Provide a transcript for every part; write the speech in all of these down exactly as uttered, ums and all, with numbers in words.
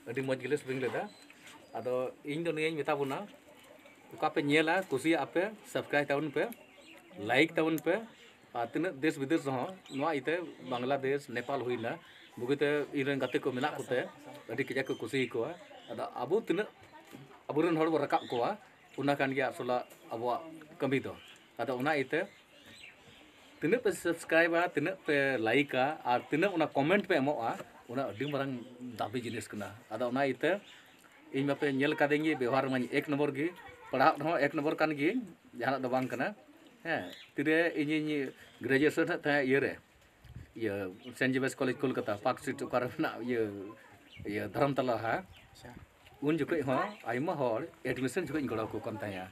ᱟᱹᱰᱤ ᱢᱚᱡᱽ ᱜᱮᱞᱮ ᱥᱮᱨᱮᱧ ᱞᱮᱫᱟ᱾ ᱟᱫᱚ ᱤᱧ ᱫᱚ ᱱᱤᱭᱟᱹᱧ ᱢᱮᱛᱟ ᱵᱚᱱᱟ, ᱚᱠᱟ ᱯᱮ ᱧᱮᱞᱟ, ᱠᱩᱥᱤᱭᱟᱜᱼᱟ ᱯᱮ, subscribe ᱛᱟᱵᱚᱱ ᱯᱮ, like ᱛᱟᱵᱚᱱ ᱯᱮ, ᱟᱨ ᱛᱤᱱᱟᱹᱜ ᱫᱮᱥ ᱵᱤᱫᱮᱥ ᱨᱮᱦᱚᱸ, ᱱᱚᱣᱟ ᱤᱭᱟᱹᱛᱮ ᱵᱟᱝᱞᱟᱫᱮᱥ, ᱱᱮᱯᱟᱞ ᱦᱩᱭᱱᱟ, ᱵᱩᱜᱤᱛᱮ ᱤᱧ ᱨᱮᱱ ᱜᱟᱛᱮ ᱠᱚ ᱢᱮᱱᱟᱜ ᱠᱚᱛᱮ ᱟᱹᱰᱤ ᱠᱟᱡᱟᱠ ᱠᱚ ᱠᱩᱥᱤᱭᱟᱠᱚᱣᱟ᱾ ᱟᱫᱚ ᱟᱵᱚ ᱛᱤᱱᱟᱹᱜ ᱟᱵᱚᱨᱮᱱ ᱦᱚᱲ ᱵᱚ ᱨᱟᱠᱟᱵ ᱠᱚᱣᱟ, ᱚᱱᱟ ᱠᱟᱱ ᱜᱮᱭᱟ ᱟᱥᱚᱞᱟᱜ ᱟᱵᱚᱣᱟᱜ ᱠᱟᱹᱢᱤ ᱫᱚ᱾ ᱟᱫᱚ ᱚᱱᱟ ᱤᱭᱟᱹᱛᱮ ᱛᱤᱱᱟᱹᱜ ᱯᱮ subscribeᱟ, ᱛᱤᱱᱟᱹᱜ ᱯᱮ likeᱟ ᱟᱨ ᱛᱤᱱᱟᱹᱜ ᱚᱱᱟ comment ᱯᱮ ᱮᱢᱚᱜᱼᱟ, ᱚᱱᱟ ᱟᱹᱰᱤ ᱢᱟᱨᱟᱝ ᱫᱟᱹᱵᱤ ᱡᱤᱱᱤᱥ ᱠᱟᱱᱟ᱾ ᱟᱫᱚ ᱚᱱᱟ ᱤᱭᱟᱹᱛᱮ ᱤᱧ ᱢᱟᱯᱮ ᱧᱮᱞ ᱠᱟᱫᱤᱧ ᱜᱮ, ᱵᱮᱣᱦᱟᱨ ᱢᱟᱧ ᱮᱠ ᱱᱚᱢᱵᱚᱨ ᱜᱮ, ᱯᱟᱲᱦᱟᱜ ᱨᱮᱦᱚᱸ ᱮᱠ ᱱᱚᱢᱵᱚᱨ ᱠᱟᱱ ᱜᱤᱭᱟᱹᱧ, ᱡᱟᱦᱟᱱᱟᱜ ᱫᱚ ᱵᱟᱝ ᱠᱟᱱᱟ᱾ ᱦᱮᱸ, ᱛᱤᱨᱮ ᱤᱧᱤᱧ graduation ᱦᱮᱡ ᱛᱟᱦᱮᱸᱫ ᱤᱭᱟᱹᱨᱮ, ᱤᱭᱟᱹ, Saint Xavier's College Kolkata, Park Street ᱚᱠᱟᱨᱮ ᱢᱮᱱᱟᱜ, ᱤᱭᱟᱹ, ᱤᱭᱟᱹ, ᱫᱷᱚᱨᱚᱢᱛᱟᱞᱟ ᱦᱟᱸᱜ᱾ ᱟᱪᱪᱷᱟ᱾ ᱩᱱ ᱡᱚᱠᱷᱚᱡ ᱦᱚᱸ ᱟᱭᱢᱟ ᱦᱚᱲ admission ᱡᱚᱠᱷᱚᱡ ᱤᱧ ᱜᱚᱲᱚ ᱟᱠᱚ ᱠᱟᱱ ᱛᱟᱦᱮᱸᱜᱼᱟ᱾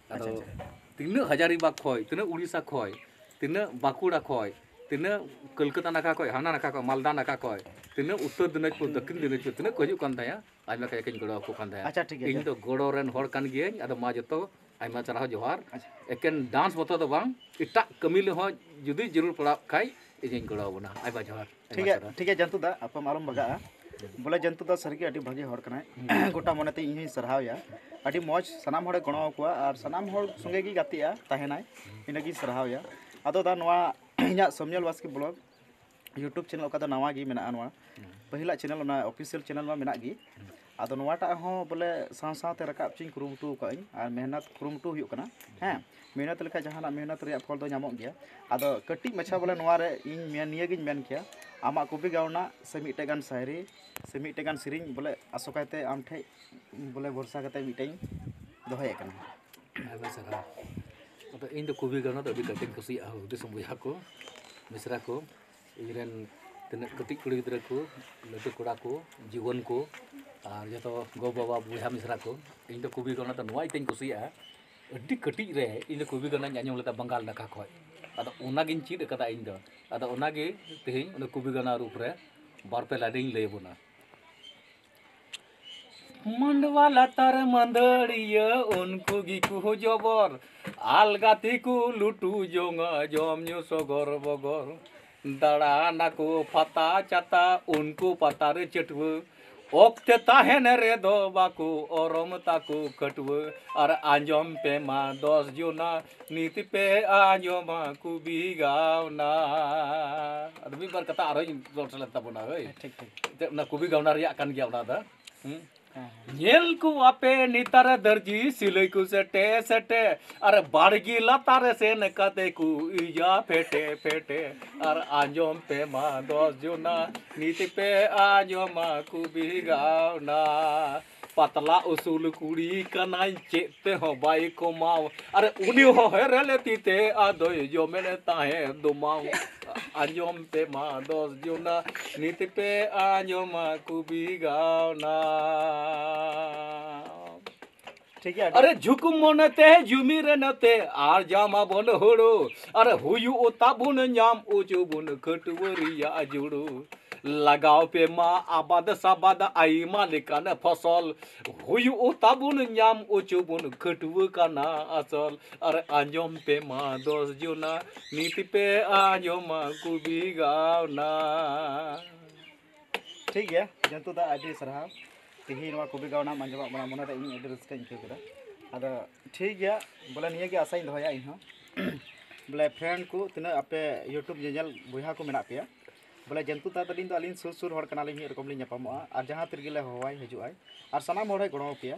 ᱟᱫᱚ ᱟᱪᱪᱷᱟ, ᱟᱪᱪᱷᱟ᱾ ᱛᱤᱱᱟᱹᱜ ᱦᱟᱡᱟᱨᱤᱵᱟᱜᱽ ᱠᱷᱚᱡ, ᱛᱤᱱᱟᱹᱜ ᱩᱲᱤᱥᱥᱟ ᱠᱷᱚᱡ, ᱛᱤᱱᱟᱹᱜ ᱵᱟᱸᱠᱩᱲᱟ ᱠᱷᱚᱡ, ᱛᱤᱱᱟᱹᱜ ᱠᱚᱞᱠᱟᱛᱟ ᱱᱟᱠᱷᱟ ᱠᱷᱚᱡ, ᱦᱟᱱᱟ ᱱᱟᱠᱷᱟ ᱠᱷᱚᱡ, ᱢᱟᱞᱫᱟ ᱱᱟᱠᱷᱟ ᱠᱷᱚᱡ, ᱛᱤᱱᱟᱹᱜ ᱩᱛᱛᱚᱨ ᱫᱤᱱᱟᱡᱽᱯᱩᱨ, ᱫᱚᱠᱠᱷᱤᱱ ᱫᱤᱱᱟᱡᱽᱯᱩᱨ, ᱛᱤᱱᱟᱹᱜ ᱠᱚ ᱦᱤᱡᱩᱜ ᱠᱟᱱ ᱛᱟᱦᱮᱸᱜᱼᱟ, ᱟᱭᱢᱟ ᱠᱟᱡᱟᱠ ᱤᱧ ᱜᱚᱲᱚ ᱟᱠᱚ ᱠᱟᱱ ᱛᱟᱦᱮᱸᱜᱼᱟ᱾ ᱟᱪᱪᱷᱟ, ᱴᱷᱤᱠ ᱜᱮᱭᱟ, ᱤᱧ ᱟᱪᱪᱷᱟ᱾ ᱫᱚ ᱜᱚᱲᱚ ᱨᱮᱱ ᱦᱚᱲ ᱠᱟᱱ ᱜᱤᱭᱟᱹᱧ᱾ ᱟᱫᱚ ᱢᱟ ᱡᱚᱛᱚ ᱟᱭᱢᱟ ᱥᱟᱨᱦᱟᱣ ᱡᱚᱦᱟᱨ᱾ ᱟᱪᱪᱷᱟ᱾ ᱮᱠᱮᱱ dance ᱢᱚᱛᱚ ᱫᱚ ᱵᱟᱝ, ᱮᱴᱟᱜ ᱠᱟᱹᱢᱤ ᱨᱮᱦᱚᱸ ᱡᱩᱫᱤ ᱡᱟᱹᱨᱩᱲ ᱯᱟᱲᱟᱜ ᱠᱷᱟᱡ, ᱤᱧᱤᱧ ᱜᱚᱲᱚ ᱟᱵᱚᱱᱟ᱾ ᱟᱭᱢᱟ ᱡᱚᱦᱟᱨ, ᱴᱷᱤᱠ ᱟᱭᱢᱟ ᱜᱮᱭᱟ, ᱥᱟᱨᱦᱟᱣ᱾ ᱴᱷᱤᱠ ᱜᱮᱭᱟ, ᱡᱟᱱᱛᱩ ᱫᱟ, ᱟᱯᱮᱢ ᱟᱞᱚᱢ ᱵᱟᱜᱟᱜᱼᱟ᱾ ᱵᱚᱞᱮ, ᱡᱟᱱᱛᱩ ᱫᱟ ᱥᱟᱹᱨᱤᱜᱮ ᱟᱹᱰᱤ ᱵᱷᱟᱹᱜᱤ ᱦᱚᱲ ᱠᱟᱱᱟᱭ᱾ ᱜᱚᱴᱟ ᱢᱚᱱᱮᱛᱮ ᱤᱧ ᱦᱚᱸᱧ ᱥᱟᱨᱦᱟᱣᱮᱭᱟ᱾ ᱟᱹᱰᱤ ᱢᱚᱡᱽ, ᱥᱟᱱᱟᱢ ᱦᱚᱲᱮ ᱜᱚᱲᱚ ᱟᱠᱚᱣᱟ ᱟᱨ ᱥᱟᱱᱟᱢ ᱦᱚᱲ ᱥᱚᱸᱜᱮ ᱜᱮ ᱜᱟᱛᱮᱜᱼᱟ, ᱛᱟᱦᱮᱱᱟᱭ᱾ ᱤᱱᱟᱹᱜᱤᱧ ᱥᱟᱨᱦᱟᱣᱮᱭᱟ᱾ ᱟᱫᱚ ᱫᱟ, ᱱᱚᱣᱟ ᱤᱧᱟᱹᱜ ᱥᱳᱢᱭᱚᱞ ᱵᱟᱥᱠᱮ blog YouTube channel, ᱚᱠᱟ ᱫᱚ ᱱᱟᱣᱟ ᱜᱮ ᱢᱮᱱᱟᱜᱼᱟ ᱱᱚᱣᱟ᱾ ᱦᱩᱸ᱾ ᱯᱟᱹᱦᱤᱞᱟᱜ channel, ᱚᱱᱟ official channel ᱢᱟ ᱢᱮᱱᱟᱜ ᱜᱮ᱾ ᱦᱩᱸ᱾ ᱟᱫᱚ ᱱᱚᱣᱟᱴᱟᱜ ᱦᱚᱸ ᱵᱚᱞᱮ ᱥᱟᱶ ᱥᱟᱶᱛᱮ ᱨᱟᱠᱟᱵ ᱪᱚᱧ ᱠᱩᱨᱩᱢᱩᱴᱩ ᱟᱠᱟᱫ ᱟᱹᱧ, ᱟᱨ ᱢᱮᱦᱱᱚᱛ ᱠᱩᱨᱩᱢᱩᱴᱩ ᱦᱩᱭᱩᱜ ᱠᱟᱱᱟ᱾ ᱦᱮᱸ, ᱢᱮᱦᱱᱚᱛ ᱞᱮᱠᱷᱟᱡ ᱡᱟᱦᱟᱱᱟᱜ ᱢᱮᱦᱱᱚᱛ ᱨᱮᱭᱟᱜ ᱯᱷᱚᱞ ᱫᱚ ᱧᱟᱢᱚᱜ ᱜᱮᱭᱟ᱾ ᱟᱫᱚ ᱠᱟᱹᱴᱤᱡ ᱢᱟᱪᱷᱟ ᱵᱚᱞᱮ ᱱᱚᱣᱟ ᱨᱮ ᱤᱧ ᱢᱮᱱ, ᱱᱤᱭᱟᱹ ᱜᱤᱧ ᱢᱮᱱ ᱠᱮᱭᱟ, ᱟᱢᱟᱜ ᱠᱚᱵᱤ ᱜᱟᱣᱱᱟ ᱥᱮ ᱢᱤᱫᱴᱮᱡ ᱜᱟᱱ ᱥᱟᱭᱨᱤ ᱥᱮ ᱢᱤᱫᱴᱮᱡ ᱜᱟᱱ ᱥᱮᱨᱮᱧ ᱵᱚᱞᱮ ᱟᱥᱚᱠᱟᱭᱛᱮ ᱟᱢ ᱴᱷᱮᱡ ᱵᱚᱞᱮ ᱵᱷᱚᱨᱥᱟ ᱠᱟᱛᱮ ᱢᱤᱫᱴᱮᱡ ᱤᱧ ᱫᱚᱦᱚᱭᱮᱫ ᱠᱟᱱᱟ᱾ ᱟᱭᱢᱟ ᱥᱟᱨᱦᱟᱣ᱾ ᱟᱫᱚ ᱤᱧ ᱫᱚ ᱠᱚᱵᱤ ᱜᱟᱣᱱᱟ ᱫᱚ ᱟᱹᱰᱤ ᱠᱟᱡᱟᱠ ᱤᱧ ᱠᱩᱥᱤᱭᱟᱜᱼᱟ, ᱦᱩᱫᱤᱥ ᱵᱚᱭᱦᱟ ᱠᱚ, ᱢᱤᱥᱨᱟ ᱠᱚ, ᱤᱧ ᱨᱮᱱ ᱛᱤᱱᱟᱹᱜ ᱠᱟᱹᱴᱤᱡ ᱠᱩᱲᱤ ᱜᱤᱫᱽᱨᱟᱹ ᱠᱚ, ᱞᱟᱹᱴᱩ ᱠᱚᱲᱟ ᱠᱚ, ᱡᱩᱣᱟᱹᱱ ᱠᱚ, ᱟᱨ ᱡᱚᱛᱚ ᱜᱚ ᱵᱟᱵᱟ ᱵᱚᱭᱦᱟ ᱢᱤᱥᱨᱟ ᱠᱚ, ᱤᱧ ᱫᱚ ᱠᱚᱵᱤ ᱜᱟᱣᱱᱟ ᱫᱚ ᱱᱚᱣᱟ ᱤᱭᱟᱹᱛᱮᱧ ᱠᱩᱥᱤᱭᱟᱜᱼᱟ, ᱟᱹᱰᱤ ᱠᱟᱹᱴᱤᱡ ᱨᱮ ᱤᱧ ᱫᱚ ᱠᱚᱵᱤ ᱜᱟᱣᱱᱟᱧ ᱟᱸᱡᱚᱢ ᱞᱮᱫᱟ ᱵᱟᱝᱜᱟᱞ ᱱᱟᱠᱷᱟ ᱠᱷᱚᱡ᱾ ᱟᱫᱚ ᱚᱱᱟᱜᱤᱧ ᱪᱮᱫ ᱟᱠᱟᱫᱟ ᱤᱧ ᱫᱚ᱾ ᱟᱫᱚ ᱚᱱᱟᱜᱮ ᱛᱮᱦᱮᱧ ᱚᱱᱟ ᱠᱚᱵᱤ ᱜᱟᱣᱱᱟ ᱨᱩᱯ ᱨᱮ ᱵᱟᱨ ᱯᱮ ᱞᱟᱭᱤᱱᱤᱧ ᱞᱟᱹᱭ ᱟᱵᱚᱱᱟ᱾ ᱢᱟᱰᱣᱟ ᱞᱟᱛᱟᱨ ᱢᱟᱹᱫᱟᱹᱲᱤᱭᱟᱹ ᱩᱱᱠᱩ ᱜᱮᱠᱚ ᱡᱚᱵᱚᱨ, ᱟᱞᱜᱟ ᱛᱮᱠᱚ ᱞᱩᱴᱩ ᱡᱚᱝᱟ ᱡᱚᱢ ᱧᱩ ᱥᱚᱜᱚᱨ ᱵᱚᱜᱚᱨ᱾ ᱫᱟᱬᱟᱱᱟᱠᱚ ᱯᱷᱟᱛᱟ ᱪᱟᱛᱟ ᱩᱱᱠᱩ ᱯᱟᱛᱟ ᱨᱮ ᱪᱟᱹᱴᱣᱟᱹ, ᱚᱠᱛᱮ ᱛᱟᱦᱮᱱ ᱨᱮᱫᱚ ᱵᱟᱠᱚ ᱚᱨᱚᱢ ᱛᱟᱠᱚ ᱠᱟᱹᱴᱩᱣᱟᱹ᱾ ᱟᱨ ᱟᱸᱡᱚᱢ ᱯᱮ ᱢᱟ ᱫᱚᱥ ᱡᱚᱱᱟ, ᱱᱤᱛ ᱯᱮ ᱟᱸᱡᱚᱢᱟ ᱠᱩᱵᱤ ᱜᱟᱣᱱᱟ᱾ ᱟᱫᱚ ᱢᱤᱫ ᱵᱟᱨ ᱠᱟᱛᱷᱟ ᱟᱨᱦᱚᱸᱧ ᱨᱚᱲ ᱥᱮᱞᱮᱫ ᱛᱟᱵᱚᱱᱟ, ᱦᱳᱭ᱾ ᱴᱷᱤᱠ, ᱴᱷᱤᱠ᱾ ᱮᱱᱛᱮᱫ ᱚᱱᱟ ᱠᱩᱵᱤ ᱜᱟᱣᱱᱟ ᱨᱮᱭᱟᱜ ᱠᱟᱱ ᱜᱮᱭᱟ ᱚᱱᱟ ᱫᱚ᱾ ᱦᱩᱸ? ᱦᱮᱸ, ᱦᱮᱸ᱾ ᱧᱮᱞ ᱠᱚᱣᱟᱯᱮ ᱱᱮᱛᱟᱨ ᱫᱟᱨᱡᱤ ᱥᱤᱞᱟᱹᱭ ᱠᱚ ᱥᱮᱴᱮ ᱥᱮᱴᱮ, ᱟᱨ ᱵᱟᱲᱜᱮ ᱞᱟᱛᱟᱨ ᱨᱮ ᱥᱮᱱ ᱠᱟᱛᱮ ᱠᱚ ᱤᱡᱟ ᱯᱷᱮᱴᱮ ᱯᱷᱮᱴᱮ᱾ ᱟᱨ ᱟᱸᱡᱚᱢ ᱯᱮ ᱢᱟ ᱫᱚᱥ ᱡᱚᱱᱟ, ᱱᱤᱛ ᱯᱮ ᱟᱸᱡᱚᱢᱟ ᱠᱩᱵᱤ ᱜᱟᱣᱱᱟ᱾ ᱯᱟᱛᱞᱟ ᱩᱥᱩᱞ ᱠᱩᱲᱤ ᱠᱟᱱᱟᱭ, ᱪᱮᱫ ᱛᱮᱦᱚᱸ ᱵᱟᱭ ᱠᱚᱢᱟᱣ᱾ ᱟᱨ ᱩᱱᱤ ᱦᱚᱸ ᱦᱮᱨᱮᱞ ᱛᱤ ᱛᱮ ᱟᱫᱚᱭ ᱡᱚᱢᱮᱫ ᱛᱟᱦᱮᱸ ᱫᱚᱢᱟᱣ᱾ ᱟᱸᱡᱚᱢ ᱯᱮ ᱢᱟ ᱫᱚᱥ ᱡᱚᱱᱟ, ᱱᱤᱛ ᱯᱮ ᱟᱸᱡᱚᱢᱟ ᱠᱩᱵᱤ ᱜᱟᱣᱱᱟ᱾ ᱴᱷᱤᱠ ᱜᱮᱭᱟ, ᱟᱹᱰᱤ ᱟᱨᱮ ᱡᱷᱩᱠ ᱢᱚᱱᱮ ᱛᱮ ᱡᱩᱢᱤ ᱨᱮ ᱱᱚᱛᱮ ᱟᱨ ᱡᱟᱢᱟ ᱵᱚᱱ ᱦᱩᱲᱩ, ᱟᱨ ᱦᱩᱭᱩᱜ ᱛᱟᱵᱚᱱ ᱧᱟᱢ ᱚᱪᱚ ᱵᱚᱱ ᱠᱷᱟᱹᱴᱩᱣᱟᱹ ᱨᱮᱭᱟᱜ ᱡᱩᱲᱩ᱾ ᱞᱟᱜᱟᱣ ᱯᱮ ᱢᱟ ᱟᱵᱟᱫ ᱥᱟᱵᱟᱫ ᱟᱭᱢᱟ ᱞᱮᱠᱟᱱ ᱯᱷᱚᱥᱚᱞ, ᱦᱩᱭᱩᱜ ᱛᱟᱵᱚᱱ ᱧᱟᱢ ᱚᱪᱚ ᱵᱚᱱ ᱠᱷᱟᱹᱴᱩᱣᱟᱹ ᱠᱟᱱᱟ ᱟᱥᱚᱞ᱾ ᱟᱨ ᱟᱸᱡᱚᱢ ᱯᱮ ᱢᱟ ᱫᱚᱥ ᱡᱚᱱᱟ, ᱱᱤᱛ ᱯᱮ ᱟᱸᱡᱚᱢᱟ ᱠᱩᱵᱤ ᱜᱟᱣᱱᱟ᱾ ᱴᱷᱤᱠ ᱜᱮᱭᱟ, ᱡᱚᱱᱛᱩ ᱫᱟ, ᱟᱹᱰᱤ ᱥᱟᱨᱦᱟᱣ᱾ ᱛᱮᱦᱮᱧ ᱱᱚᱣᱟ ᱠᱩᱵᱤ ᱜᱟᱣᱱᱟᱢ ᱟᱸᱡᱚᱢᱟᱜ ᱵᱚᱱᱟ, ᱢᱚᱱᱮᱨᱮ ᱤᱧ ᱟᱹᱰᱤ ᱨᱟᱹᱥᱠᱟᱹᱧ ᱟᱹᱭᱠᱟᱹᱣ ᱠᱮᱫᱟ᱾ ᱟᱫᱚ ᱴᱷᱤᱠ ᱜᱮᱭᱟ, ᱵᱚᱞᱮ ᱱᱤᱭᱟᱹ ᱜᱮ ᱟᱥᱟᱧ ᱫᱚᱦᱚᱭᱟ ᱤᱧ ᱦᱚᱸ᱾ ᱵᱚᱞᱮ friend ᱠᱚ, ᱛᱤᱱᱟᱹᱜ ᱟᱯᱮ YouTube ᱧᱮᱧᱮᱞ ᱵᱚᱭᱦᱟ ᱠᱚ ᱢᱮᱱᱟᱜ ᱯᱮᱭᱟ, ᱵᱚᱞᱮ ᱡᱚᱱᱛᱩ ᱫᱟ ᱛᱟᱹᱞᱤᱧ ᱫᱚ ᱟᱹᱞᱤᱧ ᱥᱩᱨ ᱥᱩᱨ ᱦᱚᱲ ᱠᱟᱱᱟᱞᱤᱧ, ᱢᱤᱫ ᱨᱚᱠᱚᱢ ᱞᱤᱧ ᱧᱟᱯᱟᱢᱚᱜᱼᱟ, ᱟᱨ ᱡᱟᱦᱟᱸ ᱛᱤ ᱨᱮᱜᱮ ᱞᱮ ᱦᱚᱦᱚᱣᱟᱭ ᱦᱤᱡᱩᱜ ᱟᱭ, ᱟᱨ ᱥᱟᱱᱟᱢ ᱦᱚᱲ ᱦᱚᱸᱭ ᱜᱚᱲᱚ ᱟᱯᱮᱭᱟ᱾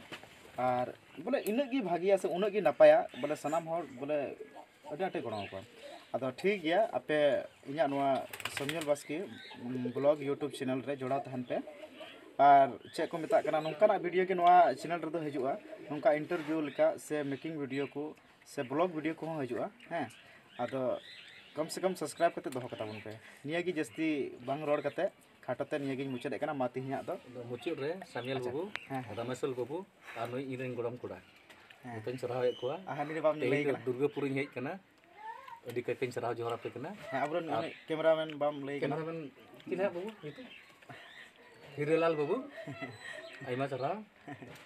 ᱟᱨ ᱵᱚᱞᱮ ᱤᱱᱟᱹᱜ ᱜᱮ ᱵᱷᱟᱜᱮᱭᱟ ᱥᱮ ᱩᱱᱟᱹᱜ ᱜᱮ ᱱᱟᱯᱟᱭᱟ, ᱵᱚᱞᱮ ᱥᱟᱱᱟᱢ ᱦᱚᱲ ᱵᱚᱞᱮ ᱟᱹᱰᱤ ᱟᱸᱴᱮ ᱜᱚᱲᱚ ᱟᱠᱚᱣᱟ᱾ ᱟᱫᱚ ᱴᱷᱤᱠ ᱜᱮᱭᱟ, ᱟᱯᱮ ᱤᱧᱟᱹᱜ ᱱᱚᱣᱟ ᱥᱟᱢᱭᱚᱞ ᱵᱟᱥᱠᱮ, ᱩᱢ, vlog YouTube channel ᱨᱮ ᱡᱚᱲᱟᱣ ᱛᱟᱦᱮᱱ ᱯᱮ᱾ ᱟᱨ ᱪᱮᱫ ᱠᱚ ᱢᱮᱛᱟᱜ ᱠᱟᱱᱟ, ᱱᱚᱝᱠᱟᱱᱟᱜ video ᱜᱮ ᱱᱚᱣᱟ channel ᱨᱮᱫᱚ ᱦᱤᱡᱩᱜᱼᱟ, ᱱᱚᱝᱠᱟ interview ᱞᱮᱠᱟ ᱥᱮ making video ᱠᱚ ᱥᱮ vlog video ᱠᱚᱦᱚᱸ ᱦᱤᱡᱩᱜᱼᱟ᱾ ᱦᱮᱸ, ᱟᱫᱚ ᱠᱚᱢ ᱥᱮ ᱠᱚᱢ subscribe ᱠᱟᱛᱮ ᱫᱚᱦᱚ ᱠᱟᱛᱟ ᱵᱚᱱ ᱯᱮ᱾ ᱱᱤᱭᱟᱹ ᱜᱮ ᱡᱟᱹᱥᱛᱤ ᱵᱟᱝ ᱨᱚᱲ ᱠᱟᱛᱮ ᱠᱷᱟᱴᱚ ᱛᱮ ᱱᱤᱭᱟᱹ ᱜᱤᱧ ᱢᱩᱪᱟᱹᱫ ᱮᱫ ᱠᱟᱱᱟ᱾ ᱢᱟ ᱛᱮᱦᱮᱧᱟᱜ ᱫᱚ ᱟᱫᱚ ᱢᱩᱪᱟᱹᱫ ᱨᱮ ᱥᱟᱢᱭᱮᱞ ᱟᱪᱪᱷᱟ᱾ ᱵᱟᱹᱵᱩ, ᱦᱮᱸ, ᱦᱮᱸ᱾ ᱨᱟᱢᱮᱥᱣᱟᱞ ᱵᱟᱹᱵᱩ ᱟᱨ ᱱᱩᱭ ᱤᱧ ᱨᱮᱱ ᱜᱚᱲᱚᱢ ᱠᱚᱲᱟ, ᱦᱮᱸ᱾ ᱡᱚᱛᱚᱧ ᱥᱟᱨᱦᱟᱣᱮᱫ ᱠᱚᱣᱟ᱾ ᱟᱨ ᱦᱟᱹᱱᱤ ᱨᱮ ᱵᱟᱢ ᱞᱟᱹᱭ ᱛᱮᱦᱮᱧ ᱫᱚ ᱠᱟᱱᱟ᱾ ᱫᱩᱨᱜᱟᱹᱯᱩᱨᱤᱧ ᱦᱮᱡ ᱠᱟᱱᱟ, ᱟᱹᱰᱤ ᱠᱟᱭᱛᱮᱧ ᱥᱟᱨᱦᱟᱣ ᱡᱚᱦᱟᱨ ᱟᱯᱮ ᱠᱟᱱᱟ᱾ ᱦᱮᱸ, ᱟᱵᱚᱨᱮᱱ ᱟᱨ ᱩᱱᱤ cameraman ᱵᱟᱢ ᱞᱟᱹᱭ ᱠᱟᱱᱟ᱾ Cameraman ᱪᱮᱫ ᱦᱟᱸᱜ ᱵᱟᱹᱵᱩ ᱧᱩᱛᱩᱢ? ᱦᱤᱨᱟᱹᱞᱟᱞ ᱵᱟᱹᱵᱩ, ᱟᱭᱢᱟ ᱥᱟᱨᱦᱟᱣ᱾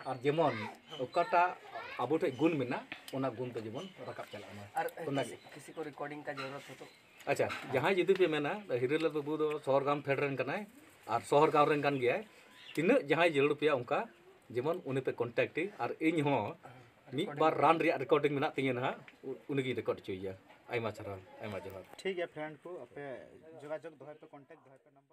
ᱟᱨ ᱡᱮᱢᱚᱱ ᱚᱠᱟᱴᱟᱜ ᱟᱵᱚ ᱴᱷᱮᱡ ᱜᱩᱱ ᱢᱮᱱᱟᱜ, ᱚᱱᱟ ᱜᱩᱱ ᱛᱮ ᱡᱮᱢᱚᱱ ᱨᱟᱠᱟᱵ ᱪᱟᱞᱟᱜ ᱢᱟ᱾ ᱟᱨ ᱚᱱᱟ ᱠᱤᱥᱤ, ᱜᱮ᱾ ᱠᱤᱥᱤ ᱠᱚ recording ᱠᱟ ᱡᱟᱨᱩᱨᱟᱛ ᱦᱳ ᱛᱚ? ᱟᱪᱪᱷᱟ, ᱡᱟᱦᱟᱸᱭ ᱡᱩᱫᱤ ᱯᱮ ᱢᱮᱱᱟ, ᱦᱤᱨᱟᱹᱞᱟᱞ ᱵᱟᱹᱵᱩ ᱫᱚ ᱥᱚᱦᱚᱨ ᱜᱟᱢ ᱯᱷᱮᱰ ᱨᱮᱱ ᱠᱟᱱᱟᱭ ᱟᱨ ᱥᱚᱦᱚᱨ ᱜᱟᱢ ᱨᱮᱱ ᱠᱟᱱ ᱜᱮᱭᱟᱭ, ᱛᱤᱱᱟᱹᱜ ᱡᱟᱦᱟᱸᱭ ᱡᱟᱹᱨᱩᱲ ᱯᱮᱭᱟ ᱚᱱᱠᱟ, ᱡᱮᱢᱚᱱ ᱩᱱᱤ ᱯᱮ ᱠᱚᱱᱴᱟᱠᱴ ᱟᱨ ᱤᱧ ᱦᱚᱸ ᱢᱤᱫ ᱵᱟᱨ ᱨᱟᱱ ᱨᱮᱭᱟᱜ ᱨᱮᱠᱚᱨᱰᱤᱝ ᱢᱮᱱᱟᱜ ᱛᱤᱧᱟᱹ ᱱᱟᱦᱟᱜ, ᱩ- ᱩᱱᱤᱜᱤᱧ ᱨᱮᱠᱚᱨᱰ ᱦᱚᱪᱚᱭᱮᱭᱟ᱾ ᱟᱭᱢᱟ ᱥᱟᱨᱦᱟᱣ, ᱟᱭᱢᱟ ᱡᱚᱦᱟᱨ᱾ ᱴᱷᱤᱠ ᱜᱮᱭᱟ ᱯᱷᱨᱮᱱᱰ ᱠᱚ, ᱟᱯᱮ ᱡᱳᱜᱟᱡᱳᱜᱽ ᱫᱚᱦᱚᱭ ᱯᱮ, ᱠᱚᱱᱴᱟᱠᱴ ᱫᱚᱦᱚᱭ ᱯᱮ ᱱᱟᱢᱵᱟᱨ᱾